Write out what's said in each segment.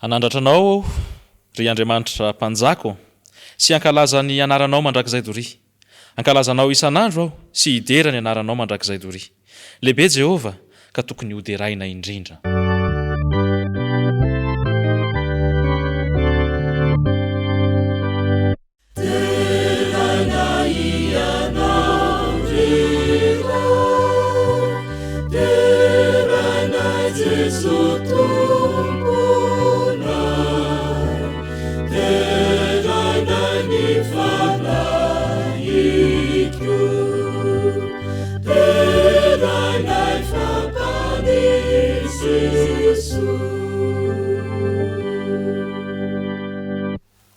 Hanandratra Anao aho, ry Andriamanitra Mpanjaka ô, sy hankalaza ny anaranao mandrakizay doria. Hankalaza Anao isan'andro aho sy hidera ny anaranao mandrakizay doria. Lehibe Jehovah, ka tokony hoderaina indrindra. Deraina Ianao ry Ray, deraina Jeso Tomponay, deraina ny Fanahiko, deraina fa Mpamonjy Jeso.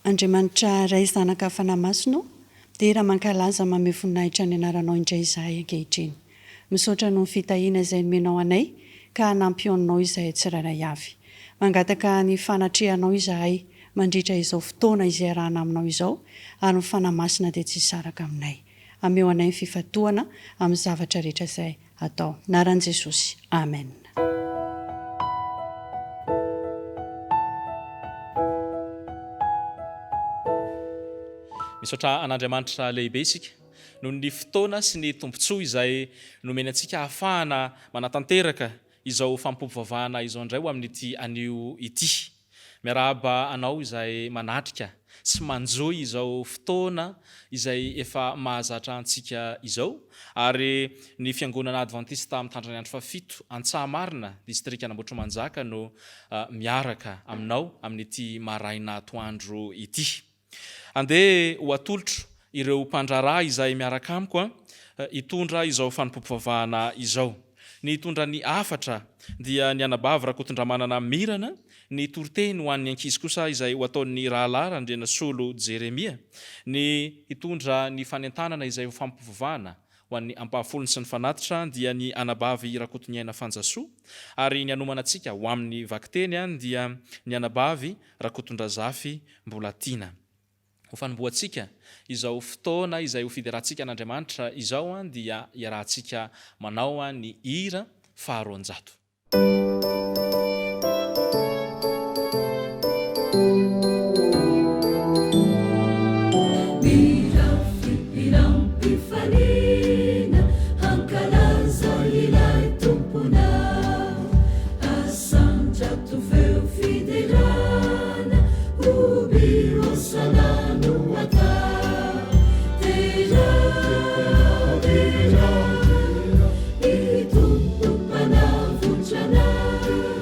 Andriamanitra Ray Zanaka Fanahy Masina ô, dera mankalaza mamehy voninahitra ny anaranao indray izahay ankehitriny. Misaotra noho ny fitahiana izay nomenao anay ka nampiononao izahay tsirairay avy. Mangataka ny fanatrehanao izahay mandritra izao fotoana izay iarahana aminao izao ary ny Fanahy Masina dia tsy hisaraka aminay. Ameo anay ny fifantohana amin'ny zavatra rehetra izay atao. Anaran'i Jesosy. Amen. Misaotra an'Andriamanitra lehibe isika noho ny fotoana sy ny tombontsoa izay nomeny antsika hahafahana manatanteraka izao fanompoam-pivavahana izao indray ho amin'ity anio ity. Miarahaba anao izay manatrika sy manjohy izao fotoana izay efa mahazatra antsika izao ary ny Fiangonana Advantista Mitandrina ny Andro Fahafito Antsahamarina, Distrikan'Ambohitrimanjaka no miaraka aminao amin'ity maraina atoandro ity. Andeha ho atolotro ireo mpandraharaha izay miaraka amiko hitondra izao fanompoam-pivavahana izao. Ny hitondra ny hafatra dia ny anabavy Rakotondramanana Mirana, ny toriteny ho an'ny ankizy kosa izay ho ataon'ny rahalahy Randrianasolo Jeremia, ny hitondra ny fanentanana izay ho fampivavahana ho an'ny ampahafolony sy ny fanatitra dia ny anabavy Rakotoniaina Fanjasoa, ary ny hanomana antsika ho amin'ny vakiteny dia ny anabavy Rakotondrazafy Mbolatiana. Ho fanombohantsika izao fotoana izay ho fiderantsika an'Andriamanitra izao dia iarahantsika manao ny hira faharoanjato. Mirafy hiram-pifaliana hankalaza ilay Tomponao. Asandrato feo fiderana, hoby hosana no atao. Derao, derao, ny Tompo Mpanavotra anay.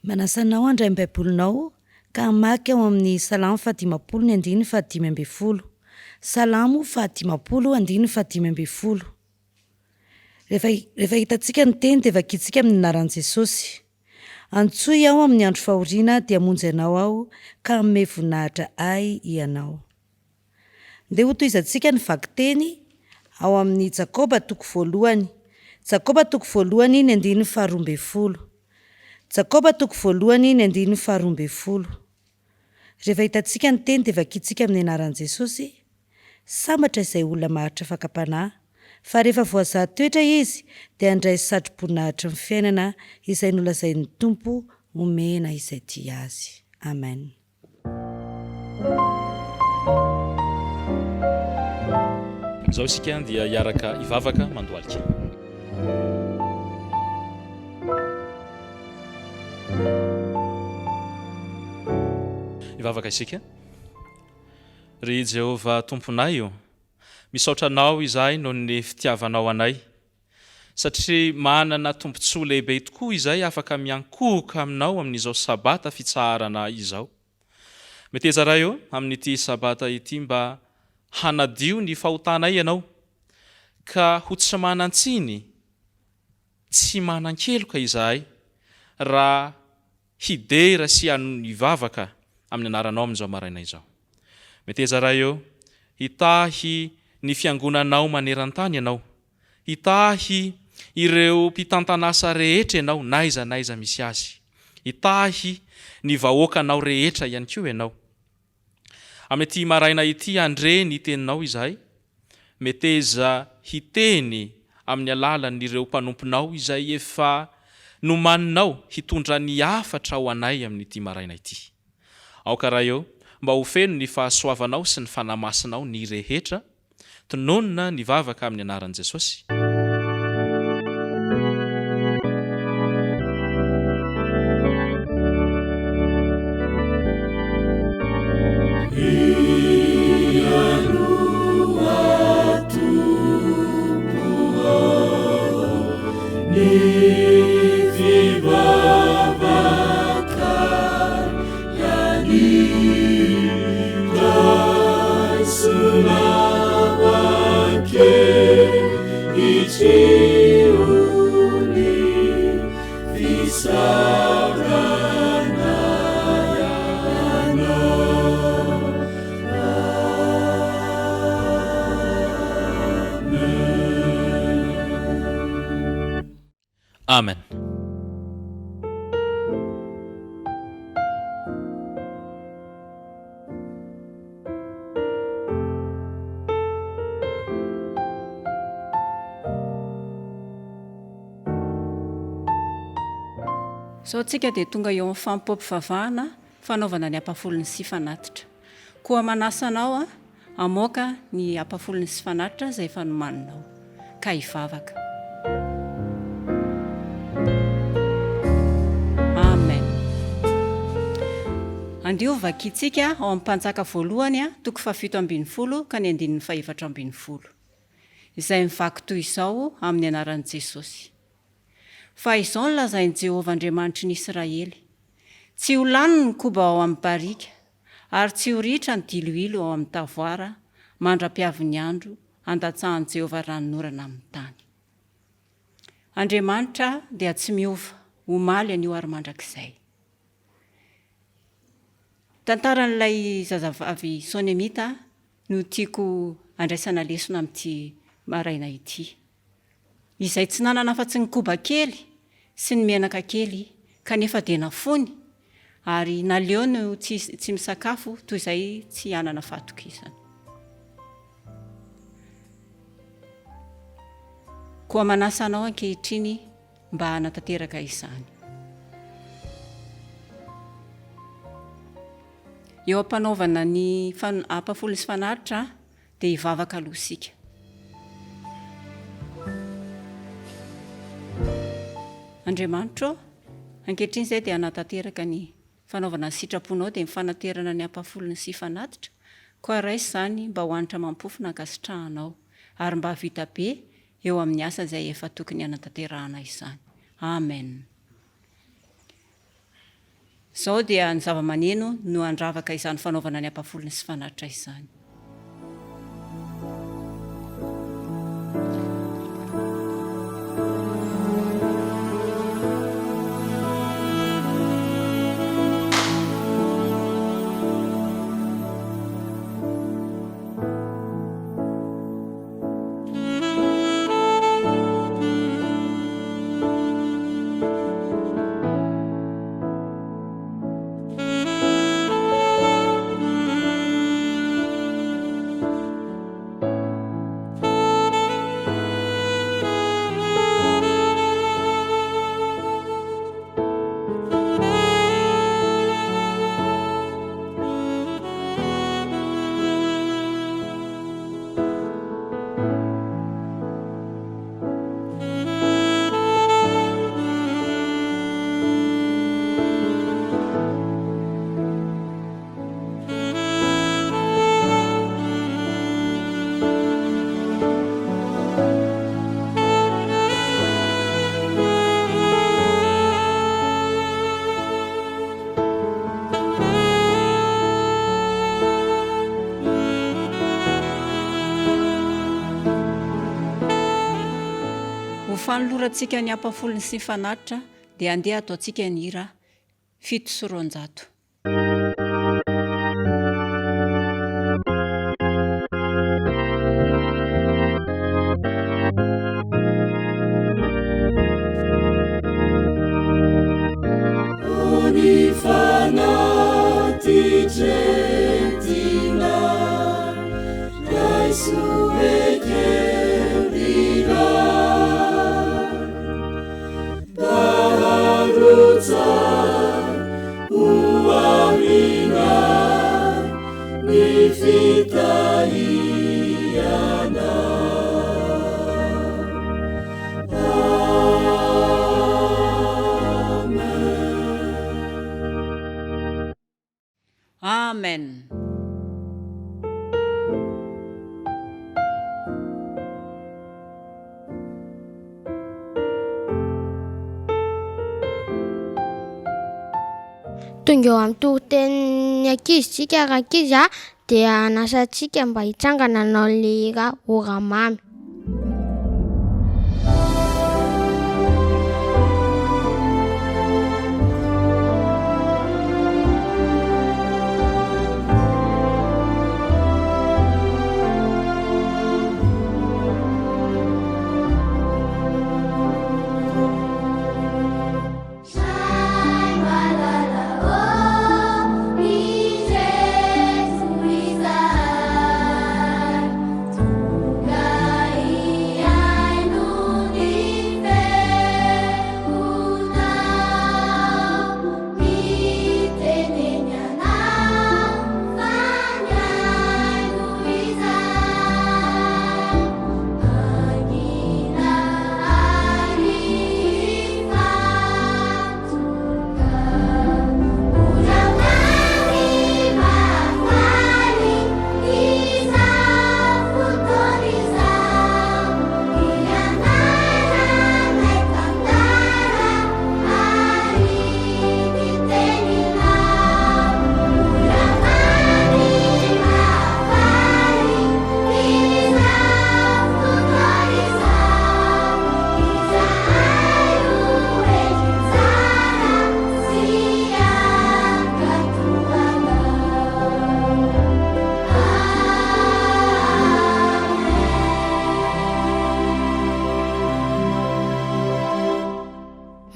Manasa anao handray ny Baibolinao ka hamaky ao amin'ny Salamo fahadimampolo ny andininy fahadimy ambin'ny folo. Salamo fahadimampolo andininy fahadimy ambin'ny folo. Rehefa rehefa hitantsika ny teny dia vakintsika amin'ny anaran'i Jesosy. Antsoy aho amin'ny andro fahoriana dia hamonjy anao aho ka hanome voninahitra ahy ianao. Ndeha hotohizantsika ny vakiteny ao amin'ny Jakoba toko voalohany. Jakoba toko voalohany ny andininy faharoa ambin'ny folo. Jakoba toko voalohany ny andininy faharoa ambin'ny folo. Rehefa hitantsika ny teny dia vakintsika amin'ny anaran'i Jesosy, Sambatra izay olona maharitra fakam-panahy, fa rehefa voazaha toetra izy dia handray satroboninahitry ny fiainana izay nolazain'ny Tompo homena izay tia azy. Amen. Izao isika dia hiaraka hivavaka mandohalika. Hivavaka isika. Ry Jehovah Tomponay ô, misaotra Anao izahay noho ny fitiavanao anay, satria manana tombontsoa lehibe tokoa izahay afaka miankohoka Aminao amin'izao Sabata fitsaharana izao. Meteza Ray ô, amin'ity Sabata ity mba hanadio ny fahotanay Ianao, ka ho tsy manan-tsiny, tsy manan-keloka izahay, raha hidera sy hivavaka amin'ny anaranao amin'izao maraina izao. Meteza Ray ô, hitahy ny fiangonanao maneran-tany Ianao. Hitahy ireo mpitantan'asa rehetra Ianao n'aiza n'aiza misy azy. Hitahy ny vahoakanao rehetra ihany koa Ianao. Amin'ity maraina ity handre ny teninao izahay, meteza hiteny amin'ny alalan'ireo mpanomponao izay efa nomaninao hitondra ny hafatra ho anay amin'ity maraina ity. Aoka Ray ô, mba ho feno ny fahasoavanao sy ny Fanahy Masinao ny rehetra, Tononina ny vavaka amin'ny anaran'i Jesosy. Amen. Izao tsika dia tonga eo amin'ny fanompoam-pivavahana fanaovana ny ampahafolony sy fanatitra. Koa manasa anao aho Hamoaka ny ampahafolony sy fanatitra izay efa nomaninao, ka hivavaka. Amen. Andeha ho vakintsika ao amin'ny Mpanjaka voalohany, toko fahafito ambin'ny folo ka ny andininy fahefatra ambin'ny folo, izay mivaky toy izao amin'ny anaran'i Jesosy. Fa izao no lazain'i Jehovah Andriamanitry ny Israely, Tsy ho lany ny koba ao amin'ny barika, ary tsy ho ritra ny diloilo ao amin'ny tavoara, mandra-piavin'ny andro handatsahan'i Jehovah ranonorana amin'ny tany. Andriamanitra dia tsy miova, omaly, anio ary mandrakizay. Tantaran'ilay zazavavy Sonemita no tiako handraisana lesona amin'ity maraina ity. Izay tsy nanana afa-tsy ny koba kely sy ny menaka kely kanefa dia nafoiny ary naleony tsy tsy misakafo toy izay tsy hanana fahatokisana. Koa manasa anao ankehitriny mba hanatanteraka izany. Eo am-panaovana ny ampahafolony sy fanatitra dia hivavaka aloha isika. Andriamanitra ô, ankehitriny izay dia hanatanteraka ny fanaovana ny sitraponao dia ny fanaterana ny ampahafolony sy fanatitra, koa raiso izany mba ho hanitra amam-pofona ankasitrahanao, ary mba hahavita be eo amin'ny asa izay efa tokony hanatanterahana izany. Amen. Izao dia ny zava-maneno no handravaka izany fanaovana ny ampahafolony sy fanatitra izany. Ho fanolorantsika ny ampahafolony sy ny fanatitra dia andeha hataontsika ny hira 207. Amen. Tonga eo amin'ny toritenin'ny ankizy tsika rankizy a, dia hanasa antsika mba hitsangana hanao ilay hira Ora Mamy.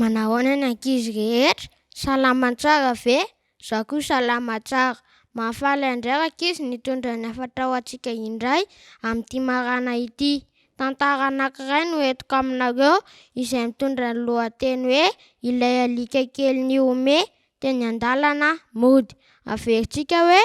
Manahoana ny ankizy rehetra? Salama tsara ve? Za koa salama tsara. Mahafaly ahy indray rankizy ny hitondra ny hafatra ho antsika indray amin'ity maraina ity. Tantara anankiray no entiko aminareo izay mitondra ny lohateny hoe Ilay alika kely nihomehy teny an-dalana mody. Averintsika hoe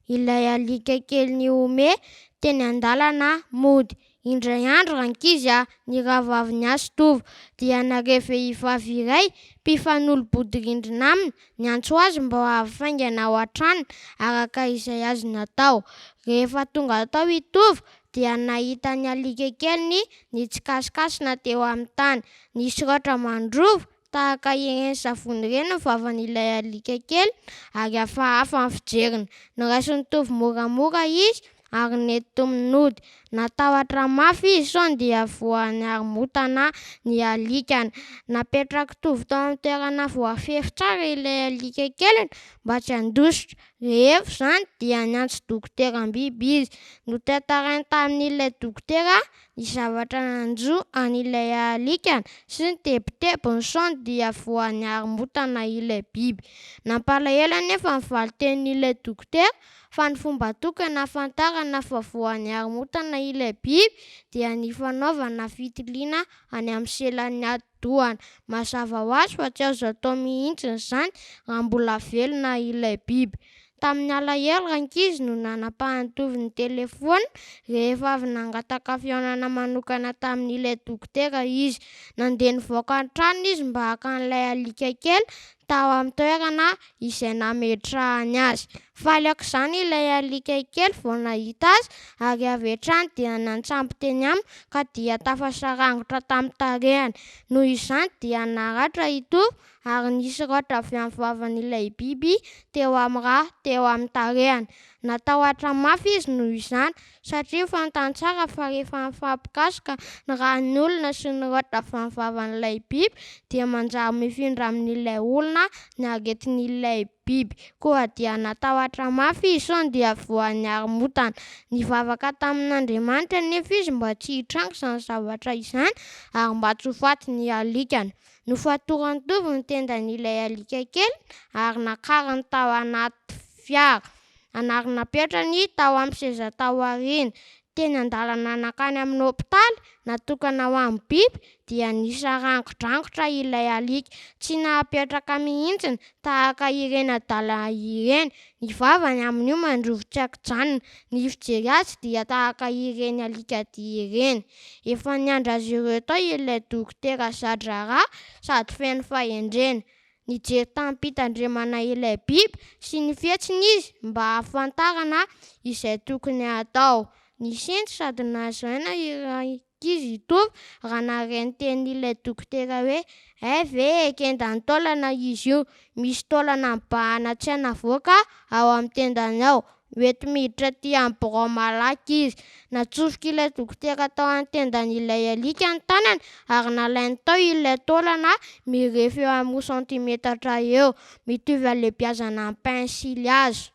Ilay alika kely nihomehy teny an-dalana mody. Indray andro rankizy a, ny rahavavin'i Asitovo dia nare vehivavy iray mpifanolo-bodirindrina aminy niantso azy mba ho avy faingana ao an-tranony araka izay azony atao. Rehefa tonga tao i Tovo dia nahita ny alika keliny nitsikasikasina teo amin'ny tany. Nisy raotra mandrova. Tahaka ireny savony ireny ny vavan'ilay alika kely ary hafahafa ny fijeriny. Noraisin'i Tovo moramora izy ary nentiny nody. Natahotra mafy izy sao dia voan'ny haromotana ny alikany. Napetrak'i Tovo tao amin'ny toerana voafefy tsara ilay alika keliny mba tsy handositra. Rehefa izany dia niantso dokoteram-biby izy. Notantarainy tamin'ilay dokotera ny zavatra nanjo an'ilay alikany sy ny tebitebiny sao dia voan'ny haromotana ilay biby. Nampalahelo anefa ny valin-tenin'ilay dokotera fa ny fomba tokana ahafantarana fa voan'ny haromotana ilay biby dia ny fanaovana fitiliana any amin'ny selan'ny atidohany. Mazava ho azy fa tsy azo atao mihitsy izany raha mbola velona ilay biby. Tamin'ny alahelo rankizy no nanapahan'i Tovo ny telefaonina rehefa avy nangataka fihaonana manokana tamin'ilay dokotera izy. Nandeha nivoaka ny trano izy mba haka an'ilay alika kely tao amin'ny toerana izay nametrahany azy. Faly aok'izany ilay alika kely vao nahita azy ary avy hatrany dia nantsambo teny aminy ka dia tafasarangotra tamin'ny tarehiny. Noho izany dia naratra i Tovo ary nisy raotra avy amin'ny vavan'ilay biby teo amin'ny rà teo amin'ny tarehiny. Natahotra mafy izy noho izany, satria fantany tsara fa rehefa mifampikasoka ny ràn'ny olona sy ny raotra avy amin'ny vavan'ilay biby dia manjary mifindra amin'ilay olona ny aretin'ilay biby. Koa dia natahotra mafy izy sao dia voan'ny haromotana. Nivavaka tamin'Andriamanitra anefa izy mba tsy hitranga izany zavatra izany ary mba tsy ho faty ny alikany. Nofatoran'i Tovo ny tendan'ilay alika kely ary nakariny tao anaty fiara, ary napetrany tao amin'ny seza tao aoriana. Teny an-dalana nankany amin'ny hopitaly natokana ho an'ny biby dia nisarangodrangotra ilay alika. Tsy nahapetraka mihitsy tahaka ireny adala ireny. Ny vavany amin'io mandrovy tsy an-kijanona. Ny fijery azy dia tahaka ireny alikadia ireny. Efa niandry azy ireo tao ilay dokotera za-draharaha sady feno fahendrena. Nijery tamim-pitandremana ilay biby sy ny fihetsiny izy mba hahafantarana izay tokony hatao. Nisento sady nahazo aina i rankizy Tovo raha nahare ny tenin'ilay dokotera hoe, Hay ve e, kendan'ny taolana izy io. Misy taolana mibahana tsy hay navoaka ao amin'ny tendany ao. Mety miditra aty amin'ny birao malaky izy. Natsofok'ilay dokotera tao an-tendan'ilay alika ny tanany ary nalainy tao ilay taolana mirefy eo amin'ny roa santimetatra eo, mitovy halehibiazana amin'ny pensilihazo.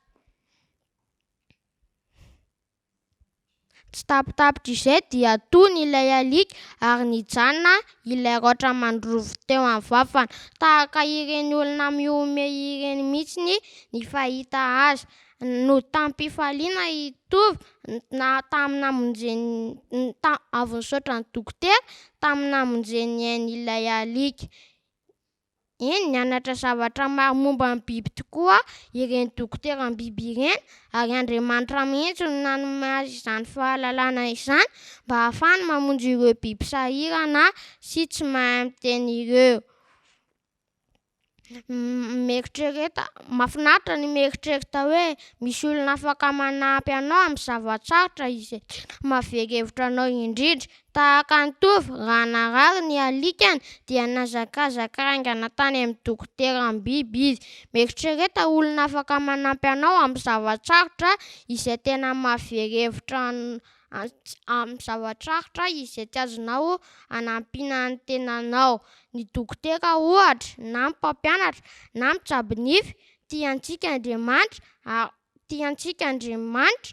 Tsy tapitapitr'izay dia tony ilay alika ary nijanona ilay raotra mandrovo teo amin'ny vavany. Tahaka ireny olona mihomehy ireny mihitsy ny fahita azy. Nody tamim-pifaliana i Tovo na tamin'ny namonjeny avy nisaotra ny dokotera tamin'ny namonjeny ny ain'ilay alika. Eny, nianatra zavatra maro momba ny biby tokoa ireny dokoteram-biby ireny, ary Andriamanitra mihitsy no nanome azy izany fahalalana izany mba hahafahany mamonjy ireo biby sahirana sy tsy mahay miteny ireo. Mieritrereta, Mahafinaritra ny mieritreritra hoe misy olona afaka manampy anao amin'ny zava-tsarotra izay tena mahavery hevitra anao indrindra. Tahaka an'i Tovo, raha narary ny alikany dia nihazakazaka haingana tany amin'ny dokoteram-biby izy. Mieritrereta olona afaka manampy anao amin'ny zava-tsarotra izay tena mahavery hevitra amin'ny zava-tsarotra izay tsy azonao anampiana ny tenanao. Ny dokotera ohatra, na ny mpampianatra, na ny mpitsabo nify. Tia antsika Andriamanitra ary tia antsika Andriamanitra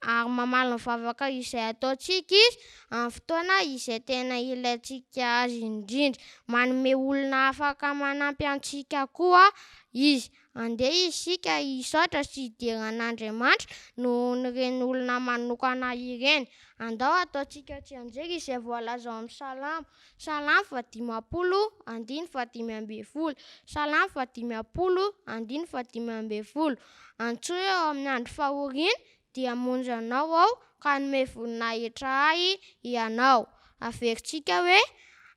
ary mamaly ny vavaka izay ataontsika Izy amin'ny fotoana izay tena ilaintsika Azy indrindra. Manome olona afaka manampy antsika koa Izy. Andeha isika hisaotra sy hidera an'Andriamanitra noho ireny olona manokana ireny. Andao hataontsika tsianjery izay voalaza ao amin'ny Salamo. Salamo fahadimampolo andininy fahadimy ambin'ny folo. Salamo fahadimampolo andininy fahadimy ambin'ny folo. Antsoy aho amin'ny andro fahoriana, dia hamonjy anao aho, ka hanome voninahitra ahy ianao. Averintsika hoe,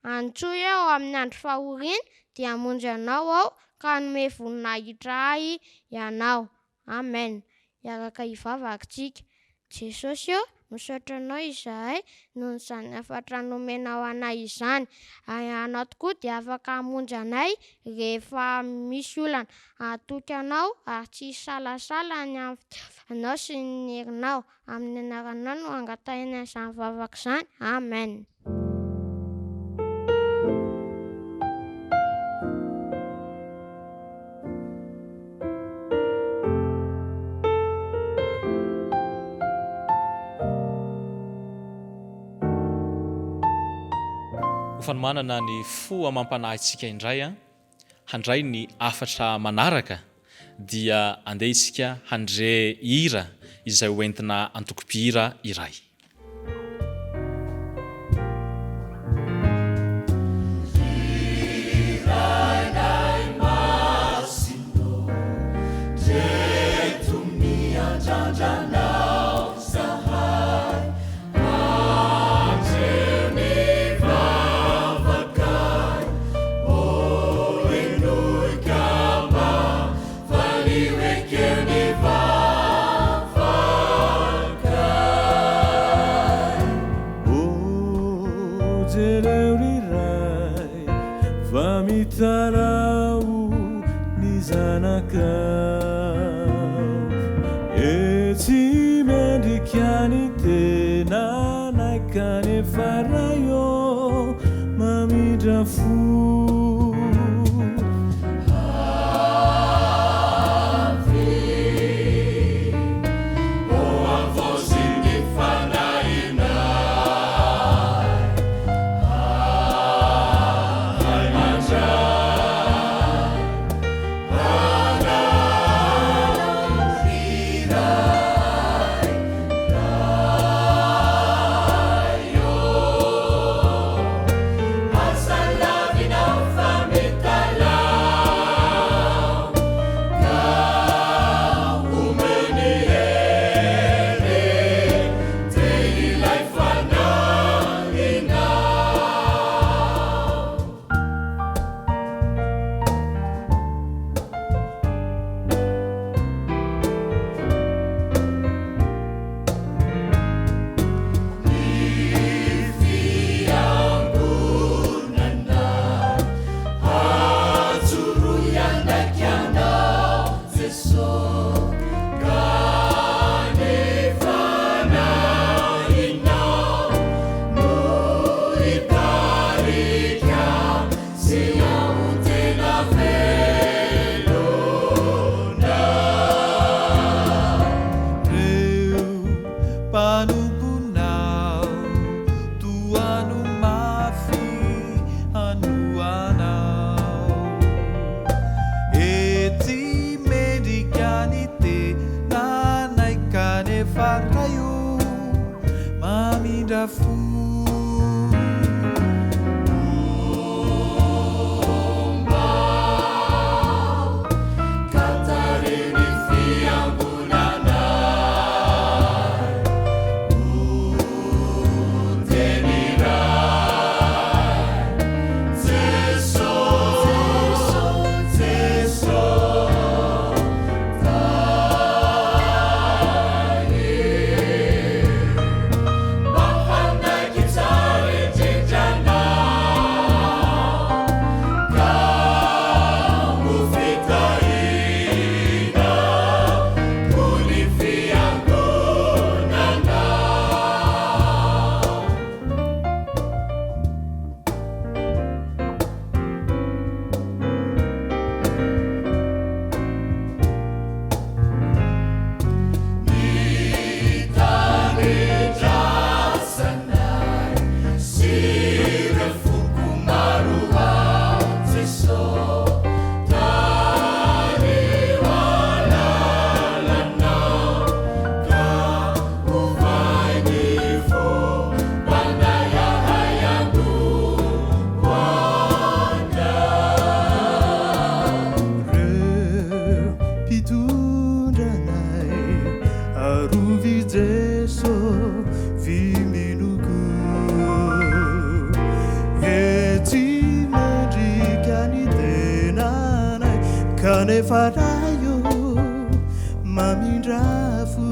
Antsoy aho amin'ny andro fahoriana, dia hamonjy anao aho, ka hanome voninahitra ahy ianao. Amen. Hiaraka hivavaka isika. Jesosy ô, misaotra Anao izahay noho izany hafatra nomenao anay izany. Ianao tokoa dia afaka hamonjy anay rehefa misy olana. Hatoky Anao ary tsy hisalasala ny amin'ny fitiavanao sy ny herinao. Amin'ny anaranao no angatahinay izany vavaka izany. Amen. Ho fanomanana ny fo amam-panahintsika indray handray ny hafatra manaraka dia andeha isika handre hira izay ho entina antoko-mpihira iray. O jereo ry Ray fa mitaraho ny zanakao E tsy mendrika ny tenanay kanefa Ray ô mamindra fo. Reo mpanomponao tohano mafy hanohanao. Etsy mendrika ny tenanay kanefa Ray o mamindra fo. Reo mpitondra anay, arovy Jeso vimbinoko. E tsy mendrika ny tenanay, kanefa Ray ô mamindra fo.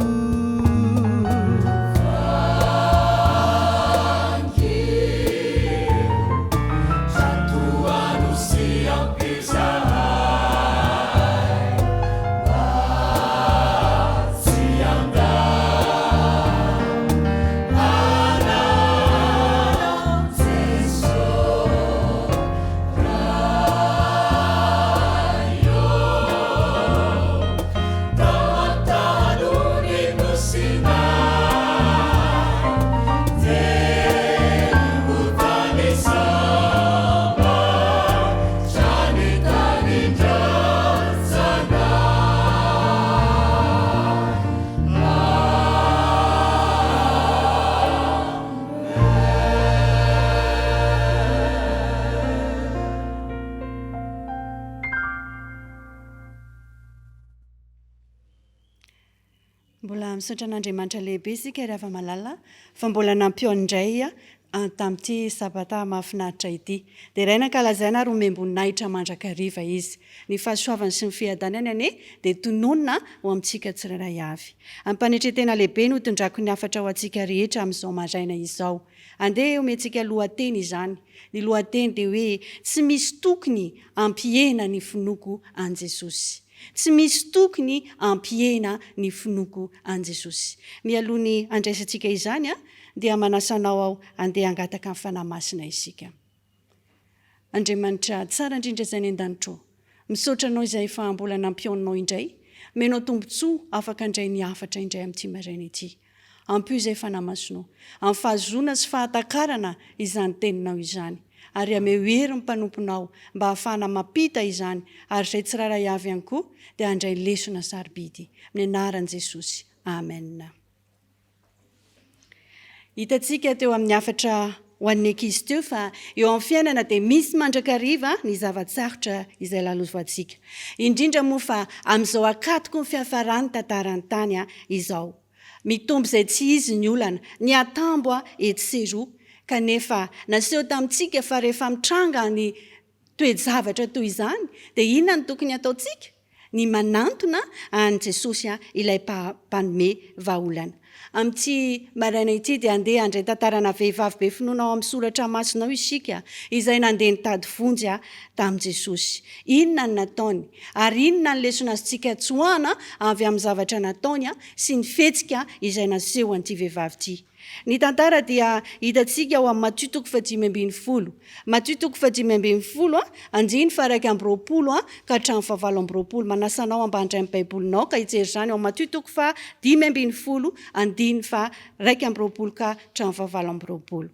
Misaotra an'Andriamanitra lehibe isika ry hava-malala fa mbola nampihaona indray tamin'ity sabata mahafinaritra ity. Deraina, ankalazaina ary omem-boninahitra mandrakariva Izy. Ny fahasoavany sy ny fiadanany anie dia tononina ho amintsika tsirairay avy. Amim-panetren-tena lehibe no itondrako ny hafatra ho antsika rehetra amin'izao maraina izao. Andeha omentsika lohateny izany. Ny lohateny dia hoe Tsy misy tokony hampihena ny finoako an'i Jesosy. Tsy misy tokony hampihena ny finoako an'i Jesosy. Mialoha ny handraisantsika izany dia manasa anao aho handeha hangataka ny Fanahy Masina isika. Andriamanitra tsara indrindra izay any an-danitra ô, misaotra Anao izay efa mbola nampihaoninao indray, omenao tombontsoa afaka handray ny hafatra indray amin'ity maraina ity. Ampio izay Fanahy Masinao, amin'ny fahazoana sy fahatakarana izany Teninao izany, ary ameo hery ny mpanomponao mba hahafahana mampita izany, ary izay tsirairay avy ihany koa dia handray lesona sarobidy. Amin'ny anaran'i Jesosy. Amen. Hitantsika teo amin'ny hafatra ho an'ny ankizy teo fa eo amin'ny fiainana dia misy mandrakariva ny zava-tsarotra izay lalovantsika. Indrindra moa fa amin'izao ankatoky ny fiafaran'ny tantaran'ny tany izao. Mitombo izay tsy izy ny olana, ny atambo etsy sy eroa. Kanefa naseho tamintsika fa rehefa mitranga ny toe-javatra toy izany dia inona no tokony hataontsika? Ny manantona an'i Jesosy ilay Mpanome vahaolana. Amin'ity maraina ity dia handeha handray tantarana vehivavy be finoana ao amin'ny soratra masina ao isika, izay nandeha nitady vonjy tamin'i Jesosy. Inona no nataony? Ary inona ny lesona azontsika tsoahana avy amin'ny zavatra nataony sy ny fihetsika izay nasehon'ity vehivavy ity? Ny tantara dia hitantsika ao amin'ny Matio toko fahadimy ambin'ny folo. Matio toko fahadimy ambin'ny folo, andininy faha-21 ka hatramin'ny faha-28. Manasa anao mba handray ny Baibolinao ka hijery izany ao amin'ny Matio toko fahadimy ambin'ny folo, andininy faha-21 ka hatramin'ny faha-28.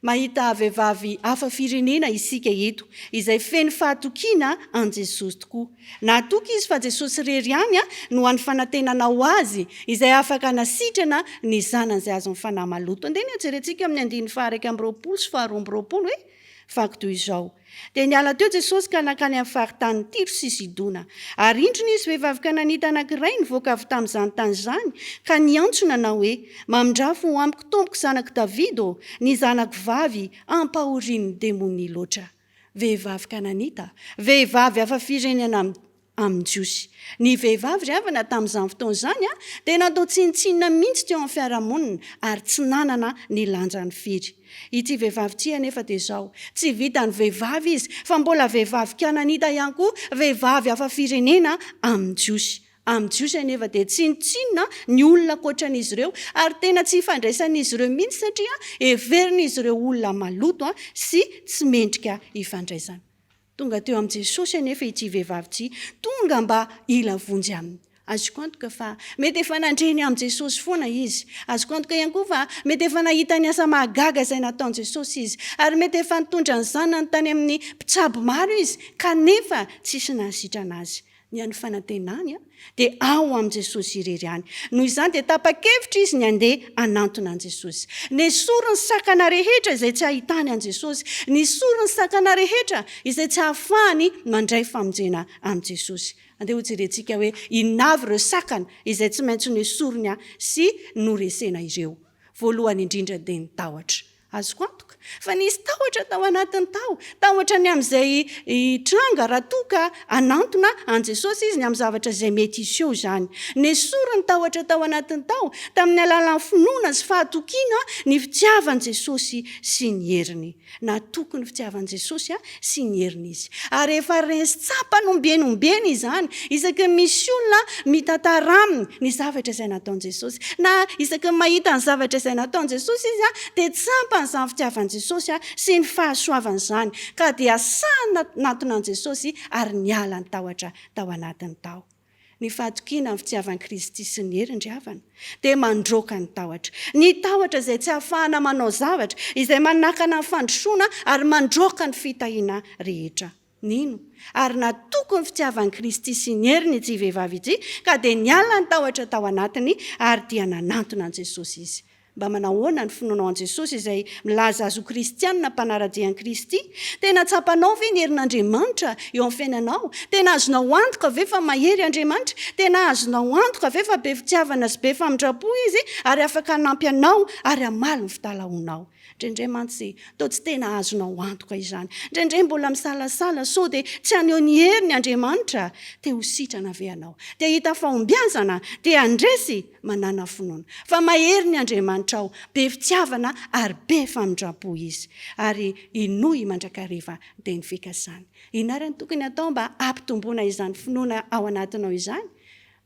Mahita vehivavy hafa firenena isika eto, izay feno fahatokiana an'i Jesosy tokoa. Natoky izy fa Jesosy irery ihany no hany fanantenana ho azy, izay afaka hanasitrana ny zanany izay azon'ny fanahy maloto. Andeha ny hojerentsika amin'ny andininy faha-21 sy faha-22 hoe, Vaky toy izao, Dia niala teo Jesosy ka nankany amin'ny faritanin'i Tyro sy Sidona. Ary indro nisy vehivavy kananita anankiray nivoaka avy tamin'izany tany izany, ka niantso nanao hoe, Mamindrà fo amiko, Tompoko, zanak'i Davida ô, ny zanako vavy ampahorian'ny demonia loatra. Vehivavy kananita, vehivavy hafa firenena amin'ny Jiosy. Ny vehivavy ry havana tamin'izany fotoana izany dia natao tsinontsinona mihitsy teo amin'ny fiarahamonina ary tsy nanana ny lanjany firy. Ity vehivavy ity anefa dia izao, tsy vitan'ny vehivavy izy fa mbola vehivavy kananita ihany koa, vehivavy hafa firenena amin'ny Jiosy. Amin'ny Jiosy anefa dia tsinontsinona ny olona ankoatran'izy ireo ary tena tsy ifandraisan'izy ireo mihitsy satria heverin'izy ireo olona maloto sy tsy mendrika hifandraisana. Tonga teo amin'i Jesosy anefa ity vehivavy ity, tonga mba hila vonjy aminy. Azoko antoka fa mety efa nandre ny amin'i Jesosy foana izy. Azoko antoka ihany koa fa mety efa nahita ny asa mahagaga izay nataon'i Jesosy izy. Ary mety efa nitondra ny zanany tany amin'ny mpitsabo maro izy, kanefa tsisy nahasitrana azy. Ny an'ny fanantenany dia ao amin'i Jesosy irery ihany. Noho izany dia tapa-kevitra izy ny handeha hanantona an'i Jesosy. Nesoriny ny sakana rehetra izay tsy ahitany an'i Jesosy. Nesoriny ny sakana rehetra izay tsy ahafahany mandray famonjena amin'i Jesosy. Andeha hojerentsika hoe inona avy ireo sakana izay tsy maintsy nesoriny sy noresena ireo. Voalohany indrindra dia ny tahotra. Azoko antoka fa nisy tahotra tao anatiny tao, tahotra ny amin'izay hitranga raha toa ka hanantona an'i Jesosy izy, ny amin'ny zavatra izay mety hiseho izany. Nesoriny ny tahotra tao anatiny tao, tamin'ny alalan'ny finoana sy fahatokiana ny fitiavan'i Jesosy sy ny heriny. Natoky ny fitiavan'i Jesosy sy ny heriny izy. Ary efa reny sy tsapany ombieny ombieny izany, isaky ny misy olona mitantara aminy ny zavatra izay nataon'i Jesosy, na isaky ny mahita ny zavatra izay nataon'i Jesosy izy, dia tsapany izany fitiavan'i Jesosy sy ny fahasoavany izany, ka dia sahy nanatona an'i Jesosy ary niala ny tahotra tao anatiny tao. Ny fahatokiana ny fitiavan'i Kristy sy ny heriny ry havana, dia mandroaka ny tahotra. Ny tahotra izay tsy ahafahana manao zavatra, izay manakana ny fandrosoana ary mandroaka ny fitahiana rehetra. Nino ary natoky ny fitiavan'i Kristy sy ny heriny ity vehivavy ity, ka dia niala ny tahotra tao anatiny ary dia nanantona an'i Jesosy izy. Mba manahoana ny finoanao an'i Jesosy izay milaza azy ho kristianina mpanara-dia an'i Kristy? Tena tsapanao ve ny herin'Andriamanitra eo amin'ny fiainanao? Tena azonao antoka ve fa mahery Andriamanitra? Tena azonao antoka ve fa be fitiavana sy be famindram-po Izy ary afaka hanampy anao ary hamaly ny fitalahoanao? Indraindray mantsy toa tsy tena azonao antoka izany. Indraindray mbola misalasala sao dia tsy haneho ny heriny Andriamanitra. Te ho sitrana ve ianao? Te hahita fahombiazana? Te handresy? Manàna finoana fa mahery ny Andriamanitrao, be fitiavana ary be famindram-po Izy. Ary inoy mandrakariva ny teny fikasany. Inona ary no tokony hatao mba hampitomboana izany finoana ao anatinao izany?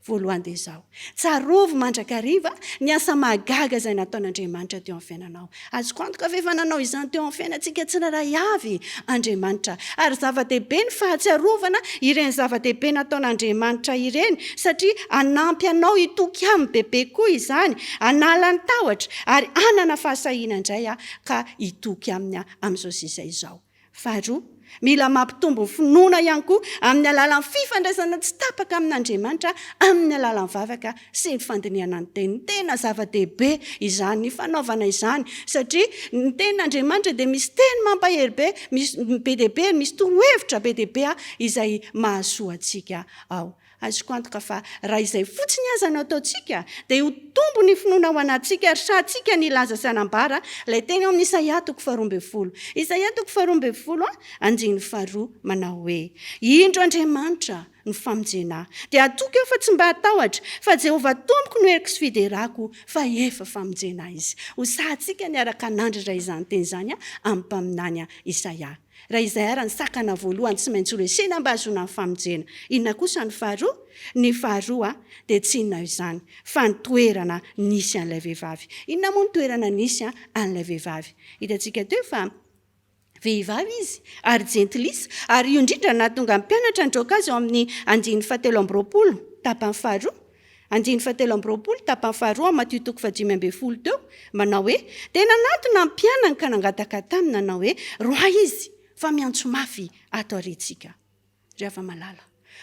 Voalohany dia izao, tsarovy mandrakariva ny asa mahagaga izay nataon'Andriamanitra teo amin'ny fiainanao. Azoko antoka fa efa nanao izany teo amin'ny fiainantsika tsirairay avy Andriamanitra. Ary zava-dehibe ny fahatsiarovana ireny zava-dehibe nataon'Andriamanitra ireny, satria hanampy anao hitoky aminy bebe koa izany, hanala ny tahotra, ary hanana fahasahiana indray ka hitoky aminy amin'izao sisa izao. Faharoa, mila mampitombo ny finoana ihany koa amin'ny alalan'ny fifandraisana tsy tapaka amin'Andriamanitra amin'ny alalan'ny vavaka sy ny fandinihana ny Teniny. Tena zava-dehibe izany ny fanaovana izany satria ny Tenin'Andriamanitra dia misy teny mampahery be, misy be dia be, misy torohevitra be dia be izay mahasoa antsika ao. Azoko antoka fa raha izay fotsiny aza no ataontsika dia ho tombo ny finoana ao anatintsika ary sahintsika ny hilaza sy hanambara ilay teny ao amin'ny Isaia toko faharoa ambin'ny folo. Isaia toko faharoa ambin'ny folo andininy faharoa manao hoe, Indro Andriamanitra no famonjena ahy, dia hatoky aho fa tsy mba hatahotra, fa Jehovah Tompoko no heriko sy fiderako, fa efa famonjena ahy Izy. Ho sahintsika ny hiaraka hanandratra izany teny izany amin'ny mpaminany Isaia. Raha izay àry ny sakana voalohany tsy maintsy horesena mba hahazoana ny famonjena, inona kosa ny faharoa? Ny faharoa dia tsy inona izany fa ny toerana nisy an'ilay vehivavy. Inona moa ny toerana nisy an'ilay vehivavy? Hitantsika teo fa vehivavy izy ary jentilisa, ary io indrindra no nahatonga ny mpianatra nidroaka azy ao amin'ny andininy fahatelo amby roapolo, tapany faharoa. Andininy fahatelo amby roapolo, tapany faharoa, Matio toko fahadimy ambin'ny folo teo, manao hoe, Dia nanatona ny mpianany ka nangataka taminy, nanao hoe, Roahy izy, fa miantso mafy ato aoriantsika. Ry hava-malala,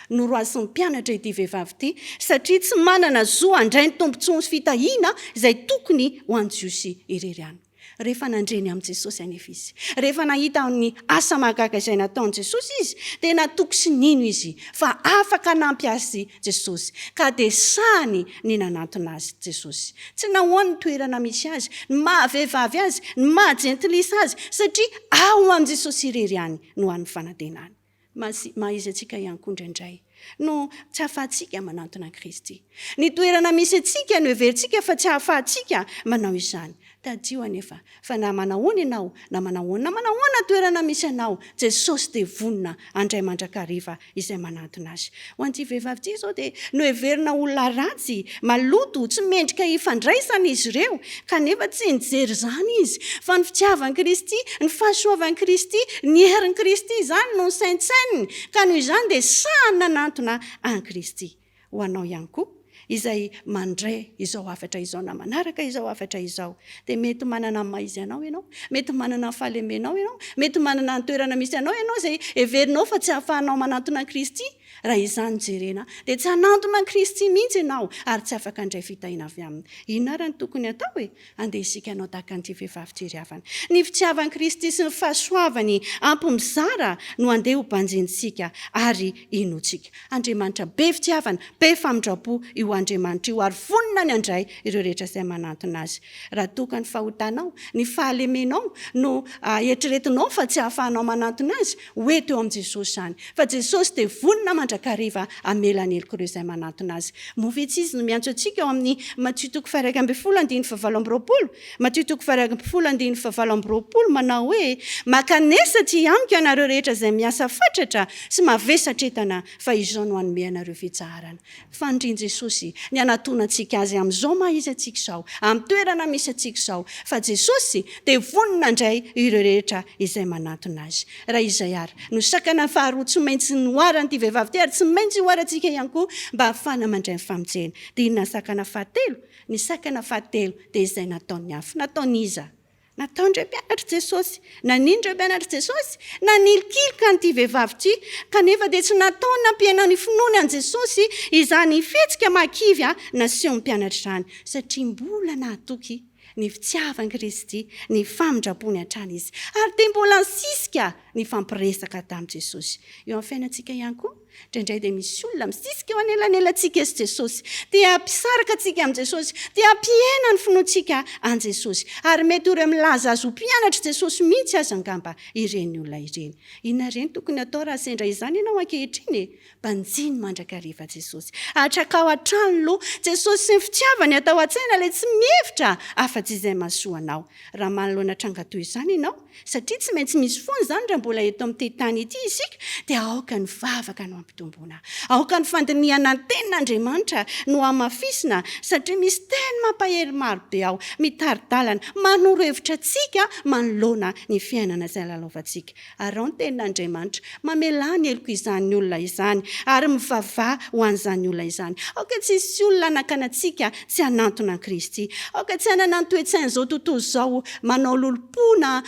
noroasin'ny mpianatra ity vehivavy ity, satria tsy manana zo handray ny tombontsoa sy fitahiana izay tokony ho an'ny Jiosy irery ihany. Rehefa nandre ny amin'i Jesosy anefa izy, rehefa nahita ny asa mahagaga izay nataon'i Jesosy izy, dia natoky sy nino izy fa afaka hanampy azy Jesosy, ka dia sahiny ny nanantona azy Jesosy. Tsy nahoany ny toerana misy azy, ny maha vehivavy azy, ny maha jentilisa azy, satria ao amin'i Jesosy irery ihany no hany fanantenany. Maha izy antsika ihany koa indraindray no tsy ahafahantsika manantona an'i Kristy. Ny toerana misy antsika no heverintsika fa tsy ahafahantsika manao izany. Tadidio anefa fa na manahoana ianao, na manahoana na manahoana toerana misy anao, Jesosy dia vonona handray mandrakariva izay manantona Azy. Ho an'ity vehivavy ity izao dia noheverina ho olona ratsy, maloto, tsy mendrika hifandraisana izy ireo, kanefa tsy nijery izany izy, fa ny fitiavan'i Kristy, ny fahasoavan'i Kristy, ny herin'i Kristy izany no nosaintsaininy, ka noho izany dia sahy nanantona an'i Kristy. Ho anao ihany koa, izay mandre izao hafatra izao na manaraka izao hafatra izao, dia mety manana ny maha izy anao ianao, mety manana ny fahalemenao ianao, mety manana ny toerana misy anao ianao izay heverinao fa tsy ahafahanao manantona an'i Kristy. Raha izany no jerena, dia tsy hanantona an'i Kristy mihitsy ianao ary tsy afaka handray fitahiana avy Aminy. Inona àry no tokony hatao e? Andeha isika hanao tahaka an'ity vehivavy ity ry havana. Ny fitiavan'i Kristy sy ny fahasoavany ampy mizara no andeha ho banjinintsika ary inoantsika. Andriamanitra be fitiavana, be famindram-po io Andriamanitra io ary vonona ny handray ireo rehetra izay manantona Azy. Raha toa ka ny fahotanao, ny fahalemenao no eritreretinao fa tsy ahafahanao manantona Azy, ho eto eo amin'i Jesosy izany. Fa Jesosy dia vonona mandrakariva hamela ny helok'ireo izay manantona Azy. Moa ve tsy Izy no miantso antsika ao amin'ny Matio toko faha-11 andininy fahavalo amby roapolo? Matio toko faha-11 andininy fahavalo amby roapolo manao hoe, Mankanesa aty amiko ianareo rehetra izay miasa fatratra sy mavesatra entana, fa Izaho no hanome anareo fitsaharana. Fanirian'i Jesosy ny hanatonantsika Azy amin'izao maha izy antsika izao, amin'ny toerana misy antsika izao, fa Jesosy dia vonona handray ireo rehetra izay manantona Azy. Raha izay àry no sakana faharoa tsy maintsy noharan'ity vehivavy ity ary tsy maintsy hoharantsika ihany koa mba hahafahana mandray ny famonjena, dia inona ny sakana fahatelo? Ny sakana fahatelo dia izay nataon'ny hafa. Nataon'iza? Nataon'ireo mpianatr'i Jesosy. Nanino ireo mpianatr'i Jesosy? Nanilikilika an'ity vehivavy ity, kanefa dia tsy nataony nampihena ny finoany an'i Jesosy izany fihetsika mahakivy nasehon'ny mpianatra izany, satria mbola nahatoky. ny fitiavan'i Kristy, ny famindram-pony hatrany izy. Ary dia mbola nisisika nifampiresaka tamin'i Jesosy. Eo amin'ny fiainantsika ihany koa, indraindray dia misy olona misisika eo anelanelantsika sy Jesosy. Te hampisaraka antsika amin'i Jesosy, te hampihena ny finoantsika an'i Jesosy. Ary mety ho ireo milaza azy ho mpianatr'i Jesosy mihitsy aza angamba ireny olona ireny. Inona re no tokony hatao raha sendra izany ianao ankehitriny e? Banjino mandrakariva Jesosy. Atrakao hatrany loha. Jesosy sy ny fitiavany atao an-tsaina ilay tsy mihevitra afa-tsy izay mahasoa anao. Raha manoloana tranga toy izany ianao, satria tsy maintsy misy foana izany raha mbola eto amin'ity tany ity isika, dia aoka ny vavaka no ampitomboina. Aoka ny fandinihana ny Tenin'Andriamanitra no hamafisina satria misy teny mampahery maro be ao, mitari-dalana, manoro hevitra antsika manoloana ny fiainana izay lalaovantsika. Araho ny tenin'Andriamanitra. Mamelà ny heloko izany olona izany, ary mivavaha ho an'izany olona izany. Aoka tsy hisy olona hanakana antsika tsy hanantona an'i Kristy. Aoka tsy hanana ny toe-tsain'izao tontolo izao manao lolompo na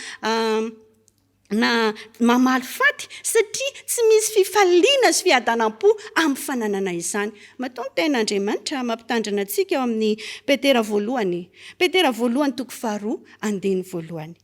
na mamaly faty, satria tsy misy fifaliana sy fiadanam-po amin'ny fananana izany. Matoa ny tenin'Andriamanitra mampitandrina antsika ao amin'ny Petera voalohany, Petera voalohany toko faharoa andininy voalohany.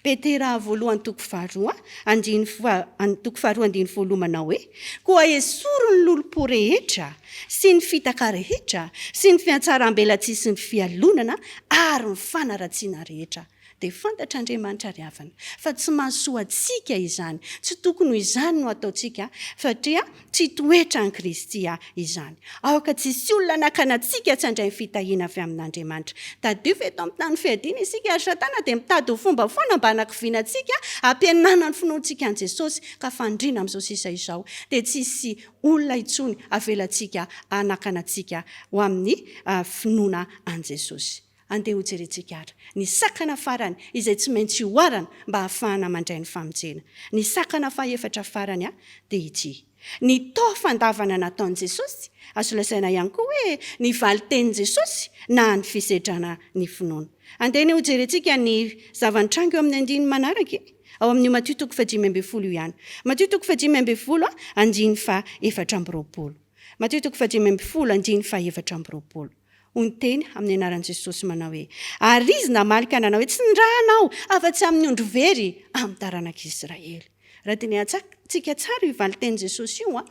Petera voalohany toko faharoa andininy faha toko faharoa andininy voalohany manao hoe, Koa esory ny lolompo rehetra sy ny fitaka rehetra sy ny fiantsaram-belatsihy sy ny fialonana ary ny fanaratsiana rehetra. Dia fantatr'Andriamanitra ry havana fa tsy mahasoa antsika izany, tsy tokony ho izany no ataontsika satria Tsy toetra an'i Kristy izany. Aoka tsy hisy olona hanakana antsika tsy handray ny fitahiana avy amin'Andriamanitra. Tadidio fa eto amin'ny tany fiadiana isika ary Satana dia mitady ho fomba foana mba hanakiviana antsika hampihenana ny finoantsika an'i Jesosy ka fandriana amin'izao sisa izao dia tsy hisy olona intsony avelantsika hanakana antsika ho amin'ny finoana an'i Jesosy. Andeha hojerentsika àry ny sakana farany izay tsy maintsy oharana mba hahafahana mandray ny famonjena. Ny sakana fahefatra farany dia ity, Ny tao fandavana nataon'i Jesosy, azo lazaina ihany koa hoe ny valin-tenin'i Jesosy na ny fisedrana ny finoana. Andeha anie hojerentsika ny zava-nitranga eo amin'ny andininy manaraka e, ao amin'io Matio toko fahadimy ambin'ny folo io ihany. Matio toko fahadimy ambin'ny folo, andininy faha-24. Matio toko fahadimy ambin'ny folo, andininy faha-24. Hoy ny teny amin'ny anaran'i Jesosy manao hoe, Ary izy namaly ka nanao hoe, Tsy nirahana aho, afa-tsy amin'ny ondry very amin'ny taranak'Israely. Raha dinihantsika tsara io valin-tenin'i Jesosy io,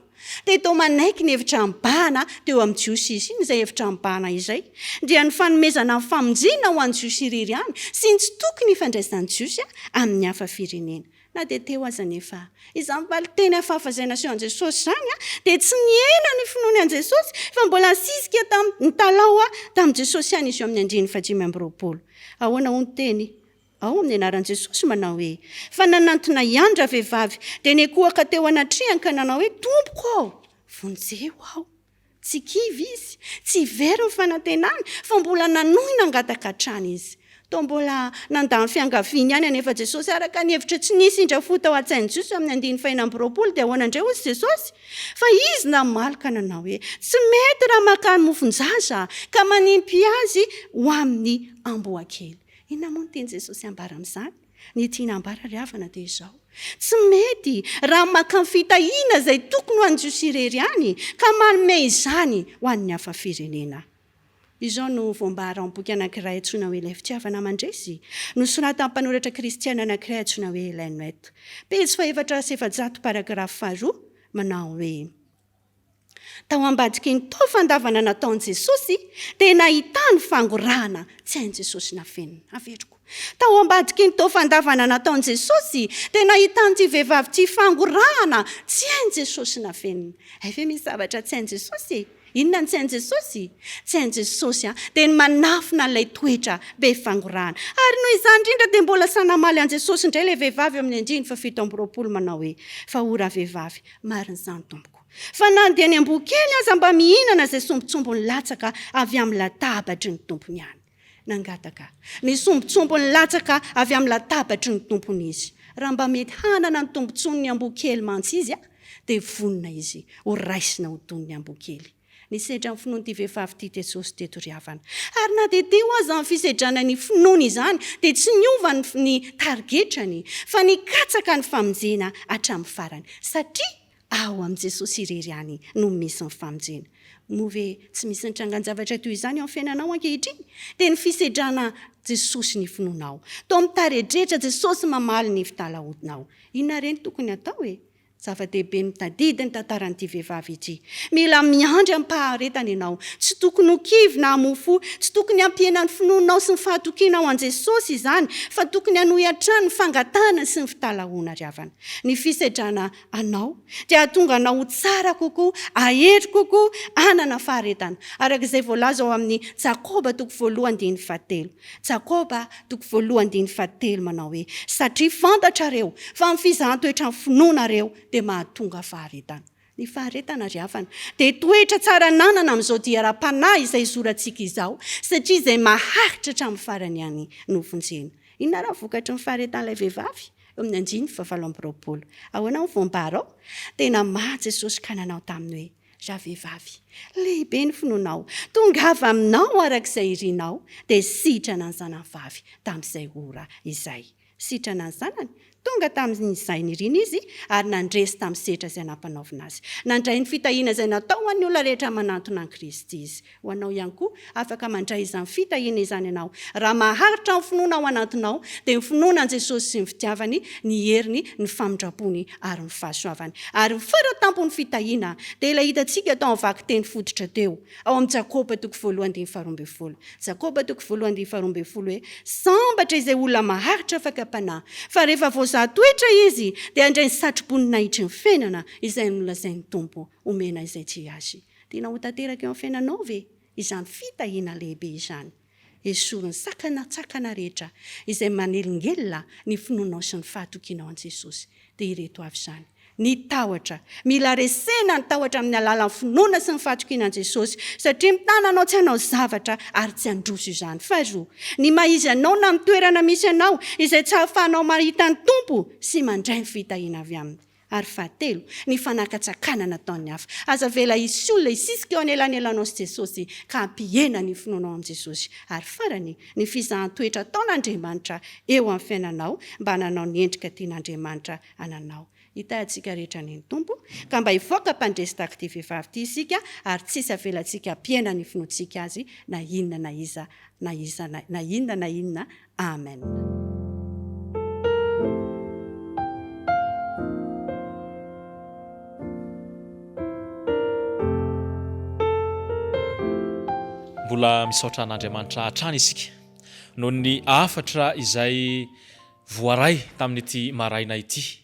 dia toa manaiky ny hevitra mibahana teo amin'ny Jiosy izy. Inona izay hevitra mibahana izay? Dia ny fanomezana ny famonjena ho an'ny Jiosy irery ihany, sy ny tsy tokony hifandraisan'ny Jiosy amin'ny hafa firenena. Na dia teo aza anefa izany valin-teny hafahafa izay nasehon'i Jesosy izany, dia tsy nihena ny finoany an'i Jesosy, fa mbola nisisika tamin'ny nitalaho tamin'i Jesosy ihany izy eo amin'ny andininy fahadimy amby roapolo. Ahoana hoy ny teny ao amin'ny anaran'i Jesosy manao hoe, Fa nanantona ihany ravehivavy, dia niankohoka teo anatrehany ka nanao hoe, Tompoko ô, vonjeo aho. Tsy kivy izy, tsy very ny fanantenany, fa mbola nanohy nangataka hatrany izy. Toa mbola nandà ny fiangaviany ihany anefa Jesosy, araka ny hevitra tsy nisy indra fo tao an-tsain'ny Jiosy eo amin'ny andininy fahenina amby roapolo, dia ahoana indray hozy Jesosy? Fa izy namaly ka nanao hoe, Tsy mety raha maka ny mofon-jaza ka manimpy azy ho amin'ny amboakely. Inona moa no tian'i Jesosy hambara amin'izany? Ny tiana ambara ry havana dia izao, tsy mety raha maka ny fitahiana izay tokony ho an'ny Jiosy irery ihany ka manome izany ho an'ny hafa firenena. Izao no voambara ao amin'ny boky anankiray antsoina hoe Ilay Fitiavana Mandresy, nosoratan'ny mpanoratra kristiana anankiray antsoina hoe Ellen White. Pejy faha-404 paragrafy faharoa, manao hoe. Tao ambadiky ny tao fandavana nataon'i Jesosy dia nahitany fangorahana tsy hain'i Jesosy nafenina. Averiko. Tao ambadiky ny tao fandavana nataon'i Jesosy dia nahitan'ity vehivavy ity fangorahana tsy hain'i Jesosy nafenina. Hay ve misy zavatra tsy hain'i Jesosy e? Inona no tsy hain'i Jesosy? Tsy hain'i Jesosy an, dia ny manafina an'ilay toetra be fangorahana. Ary noho izany indrindra dia mbola sahy namaly an'i Jesosy indray ilay vehivavy eo amin'ny andininy fahafito amby roapolo manao hoe, Fa o ravehivavy, marina izany tompoko. Fa na dia ny amboa kely aza mba mihinana izay sombintsombiny latsaka avy amin'ny latabatry ny tompony ihany. Nangataka ny sombintsombiny latsaka avy amin'ny latabatry ny tompony izy. Raha mba mety hanana ny tombontsoan'ny amboa kely mantsy izy, dia vonona izy ho raisina ho toy ny amboa kely. Nisedra ny finoan'ity vehivavy ity Jesosy teto ry havana. Ary na dia teo aza ny fisedrana ny finoany izany dia tsy niova ny ny tarigetrany fa nikatsaka ny famonjena hatramin'ny farany. Satria ao amin'i Jesosy irery ihany no misy ny famonjena. Moa ve tsy misy nitrangan-javatra toy izany eo amin'ny fiainanao ankehitriny? Dia ny fisedrana Jesosy ny finoanao. Toa mitaredretra Jesosy mamaly ny fitalahoanao. Inona re no tokony hatao e? Zava-dehibe ny mitadidy ny tantaran'ity vehivavy ity. Mila miandry amim-paharetana ianao. Tsy tokony ho kivy na hamoa fo. Tsy tokony hampihena ny finoanao sy ny fahatokianao an'i Jesosy izany, fa tokony hanohy hatrany ny fangatahana sy ny fitalahoana ry havana. Ny fisedrana anao dia hahatonga anao ho tsara kokoa, hahery kokoa, hanana faharetana, araka izay voalaza ao amin'ny Jakoba toko voalohany andininy fahatelo. Jakoba toko voalohany andininy fahatelo manao hoe, Satria fantatrareo fa ny fizahan-toetran'ny finoanareo dia mahatonga faharetana. Ny faharetana ry havana dia toetra tsara ananana amin'izao dia ara-panahy izay izorantsika izao, satria izay maharitra hatramin'ny farany ihany no vonjena. Inona ary ny vokatry ny faharetan'ilay vehivavy? Eo amin'ny andininy fahavalo amby 20. Ahoana ny voambara ao? Dia namaha Jesosy ka nanao taminy hoe, Ravehivavy, lehibe ny finoanao, tongava aminao araka izay irinao, dia sitrana ny zanany vavy tamin'izay ora izay. Sitrana ny zanany, tonga tamin'izay niriny izy ary nandresy tamin'ny setra izay nampanaovina azy. Nandray ny fitahiana izay natao ho an'ny olona rehetra manantona an'i Kristy izy. Ho anao ihany koa, afaka mandray izany fitahiana izany ianao. Raha maharitra ny finoana ao anatinao, dia ny finoana an'i Jesosy sy ny fitiavany, ny heriny, ny famindrampony ary ny fahasoavany. Ary ny fara-tampon'ny fitahiana dia ilay hitantsika tao amin'ny vakiteny fototra teo, ao amin'ny Jakoba toko voalohany andininy faharoa ambin'ny folo. Jakoba toko voalohany andininy faharoa ambin'ny folo hoe, Sambatra izay olona maharitra fakam-panahy, fa rehefa voazaha toetra izy, dia handray ny satroboninahitry ny fiainana izay nolazain'ny Tompo homena izay tia azy. Tianao ho tanteraka eo amin'ny fiainanao ve izany fitahiana lehibe izany? Esory ny sakanatsakana rehetra izay manelingelina ny finoanao sy ny fahatokianao an'i Jesosy. Dia ireto avy izany. Ny tahotra. Mila resena ny tahotra amin'ny alalan'ny finoana sy ny fahatokiana an'i Jesosy, satria mitana anao tsy hanao zavatra ary tsy handroso izany. Faharoa, ny maha izy anao na ny toerana misy anao, izay tsy ahafahanao mahita ny Tompo sy mandray ny fitahiana avy aminy. Ary fahatelo, ny fanakatsakanana ataon'ny hafa. Aza avela hisy olona hisisika eo anelanelanao sy Jesosy ka hampihena ny finoanao amin'i Jesosy. Ary farany, ny fizahan-toetra ataon'Andriamanitra eo amin'ny fiainanao mba hananao ny endrika tian'Andriamanitra hananao. Hitahy antsika rehetra anie ny Tompo, ka mba hivoaka mpandresy tahaka ity vehivavy ity isika ary tsy hisy avelantsika hampihena ny finoantsika Azy na inona na iza na iza na inona na inona Amen. Mbola misaotra an'Andriamanitra hatrany isika noho ny hafatra izay voaray tamin'ity maraina ity.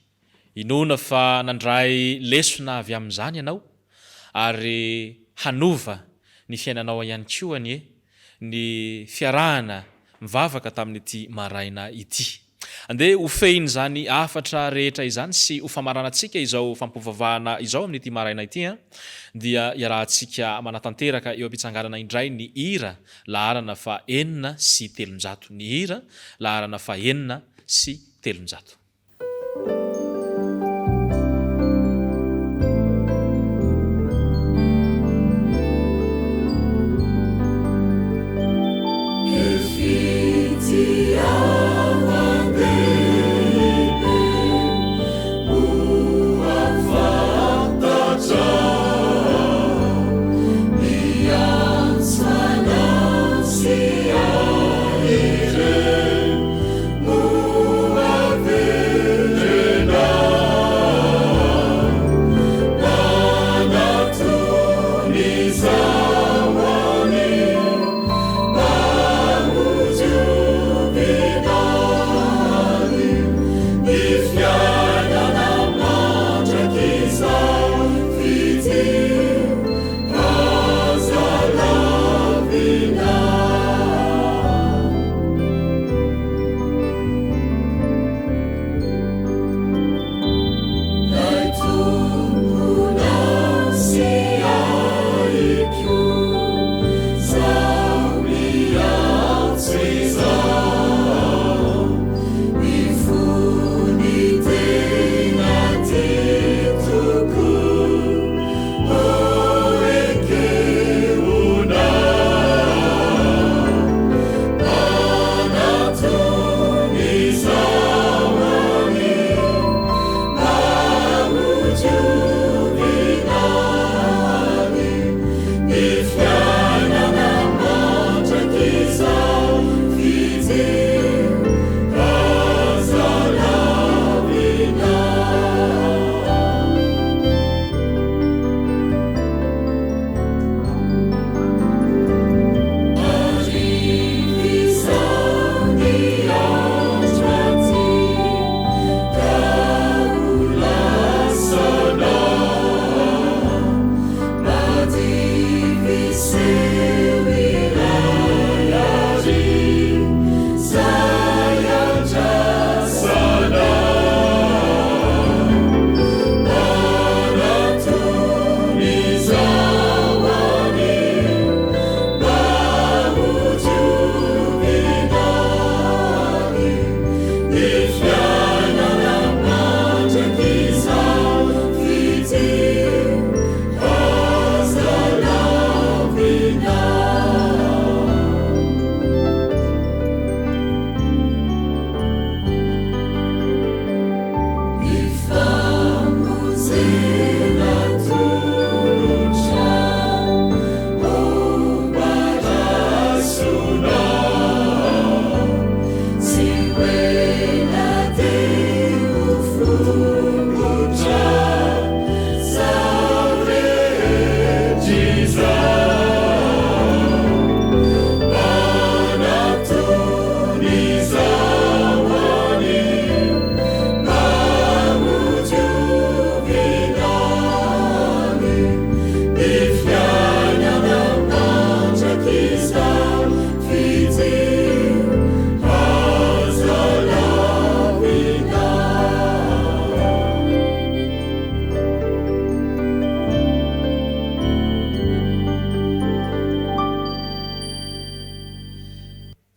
Inoana fa nandray lesona avy amin'izany ianao ary hanova ny fiainanao ihany koa anie ny fiarahana mivavaka tamin'ity maraina ity. Andeha ho fehin'izany hafatra rehetra izany sy ho famaranantsika izao fampivavahana izao amin'ity maraina ity dia iarahantsika manatanteraka eo am-pitsanganana indray ny hira laharana faha-306. Ny hira laharana faha-306.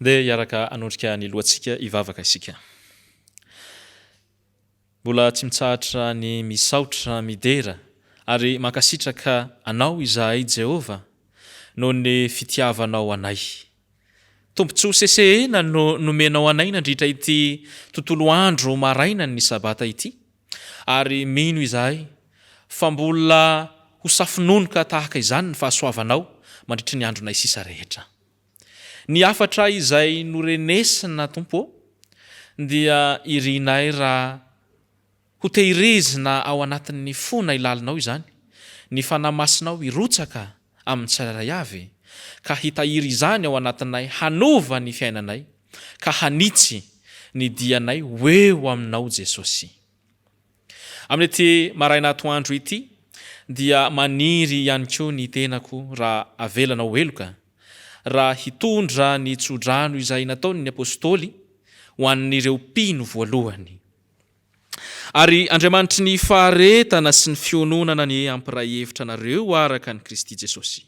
Ndeha hiaraka hanondrika ny lohantsika hivavaka isika. Mbola tsy mitsahatra ny misaotra, midera ary mankasitraka Anao izahay Jehovah noho ny fitiavanao anay. Tombontsoa sesehena no nomenao anay nandritra ity tontolo andro marainan'ny Sabata ity ary mino izahay fa mbola ho safononoka tahaka izany ny fahasoavanao mandritry ny andronay sisa rehetra. Ny hafatra izay norenesina Tompo ô, dia irinay raha ho tehirizina ao anatin'ny fonay lalina ao izany, ny Fanahy Masinao hirotsaka amin'ny tsirairay avy, ka hitahiry izany ao anatinay hanova ny fiainanay, ka hanitsy ny dianay ho eo Aminao Jesosy. Amin'ity maraina atoandro ity dia maniry ihany koa ny tenako raha avelanao heloka raha hitondra ny tsodrano izay nataon'ny Apostoly ho an'ireo mpino voalohany. Ary Andriamanitry ny faharetana sy ny fiononana anie hampiray hevitra anareo araka an'i Kristy Jesosy.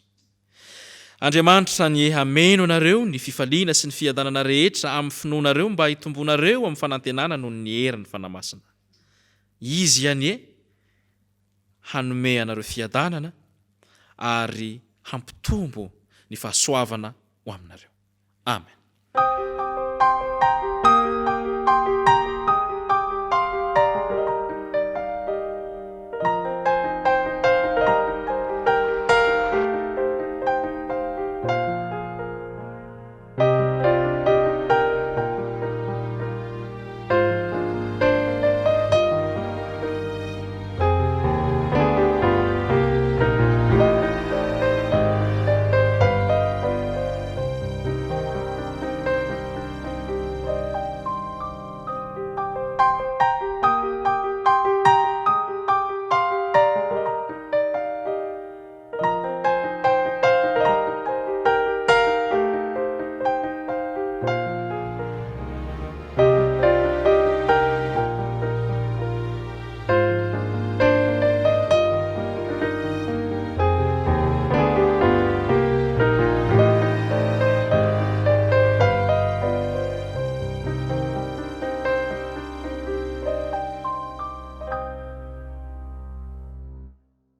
Andriamanitra anie hameno anareo ny fifaliana sy ny fiadanana rehetra amin'ny finoanareo mba hitomboanareo amin'ny fanantenana noho ny herin'ny Fanahy Masina. Izy anie hanome anareo fiadanana ary hampitombo ny fahasoavana ho aminareo. Amen.